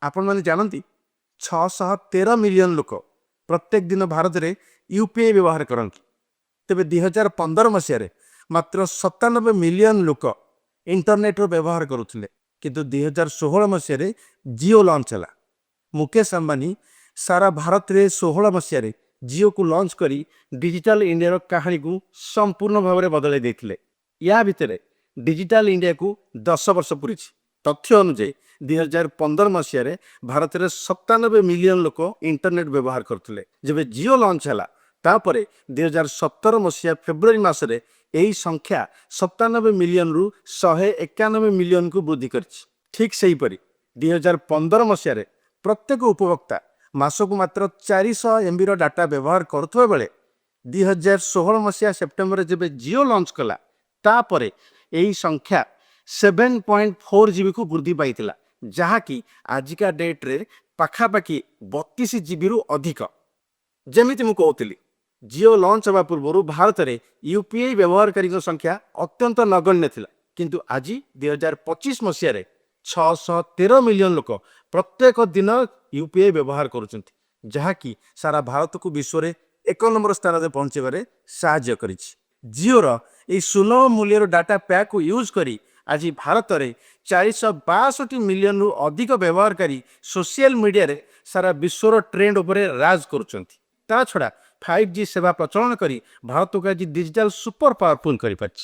ଆପଣମାନେ ଜାଣନ୍ତି, 613 ମିଲିୟନ ଲୋକ ପ୍ରତ୍ୟେକ ଦିନ ଭାରତରେ ୟୁପିଆଇ ବ୍ୟବହାର କରନ୍ତି। ତେବେ 2015 ମସିହାରେ ମାତ୍ର 97 ମିଲିୟନ ଲୋକ ଇଣ୍ଟରନେଟ୍ର ବ୍ୟବହାର କରୁଥିଲେ। କିନ୍ତୁ 2016 ମସିହାରେ ଜିଓ ଲଞ୍ଚ ହେଲା। ମୁକେଶ ଅମ୍ବାନୀ ସାରା ଭାରତରେ 16 ମସିହାରେ ଜିଓକୁ ଲଞ୍ଚ କରି ଡିଜିଟାଲ ଇଣ୍ଡିଆର କାହାଣୀକୁ ସମ୍ପୂର୍ଣ୍ଣ ଭାବରେ ବଦଳାଇ ଦେଇଥିଲେ। ୟା ଭିତରେ ଡିଜିଟାଲ ଇଣ୍ଡିଆକୁ 10 ବର୍ଷ ପୂରିଛି। ତଥ୍ୟ ଅନୁଯାୟୀ, 2015 ମସିହାରେ ଭାରତରେ 97 ମିଲିୟନ ଲୋକ ଇଣ୍ଟରନେଟ୍ ବ୍ୟବହାର କରୁଥିଲେ। ଯେବେ ଜିଓ ଲଞ୍ଚ ହେଲା, ତାପରେ 2017 ମସିହା ଫେବୃଆରୀ ମାସରେ ଏହି ସଂଖ୍ୟା 97 ମିଲିୟନରୁ 191 ମିଲିୟନକୁ ବୃଦ୍ଧି କରିଛି। ଠିକ୍ ସେହିପରି 2015 ମସିହାରେ ପ୍ରତ୍ୟେକ ଉପଭୋକ୍ତା ମାସକୁ ମାତ୍ର 400 ଏମ୍ବିର ଡାଟା ବ୍ୟବହାର କରୁଥିବା ବେଳେ, 2016 ମସିହା ସେପ୍ଟେମ୍ବରରେ ଯେବେ ଜିଓ ଲଞ୍ଚ କଲା, ତାପରେ ଏହି ସଂଖ୍ୟା 7.4 ଜିବିକୁ ବୃଦ୍ଧି ପାଇଥିଲା, ଯାହାକି ଆଜିକା ଡେଟ୍ରେ ପାଖାପାଖି 32 ଜିବିରୁ ଅଧିକ। ଯେମିତି ମୁଁ କହୁଥିଲି, ଜିଓ ଲଞ୍ଚ ହେବା ପୂର୍ବରୁ ଭାରତରେ ୟୁପିଆଇ ବ୍ୟବହାରକାରୀଙ୍କ ସଂଖ୍ୟା ଅତ୍ୟନ୍ତ ନଗଣ୍ୟ ଥିଲା। କିନ୍ତୁ ଆଜି 2025 ମସିହାରେ 613 ମିଲିୟନ ଲୋକ ପ୍ରତ୍ୟେକ ଦିନ ୟୁପିଆଇ ବ୍ୟବହାର କରୁଛନ୍ତି, ଯାହାକି ସାରା ଭାରତକୁ ବିଶ୍ୱରେ ଏକ ନମ୍ବର ସ୍ଥାନରେ ପହଞ୍ଚାଇବାରେ ସାହାଯ୍ୟ କରିଛି। ଜିଓର ଏହି ସୁଲଭ ମୂଲ୍ୟର ଡାଟା ପ୍ୟାକ୍କୁ ୟୁଜ୍ କରି ଆଜି ଭାରତରେ 462 ମିଲିୟନରୁ ଅଧିକ ବ୍ୟବହାରକାରୀ ସୋସିଆଲ ମିଡ଼ିଆରେ ସାରା ବିଶ୍ୱର ଟ୍ରେଣ୍ଡ ଉପରେ ରାଜ କରୁଛନ୍ତି। ତା ଛଡ଼ା 5G ସେବା ପ୍ରଚଳନ କରି ଭାରତକୁ ଆଜି ଡିଜିଟାଲ ସୁପର ପାୱାରଫୁଲ୍ କରିପାରିଛି।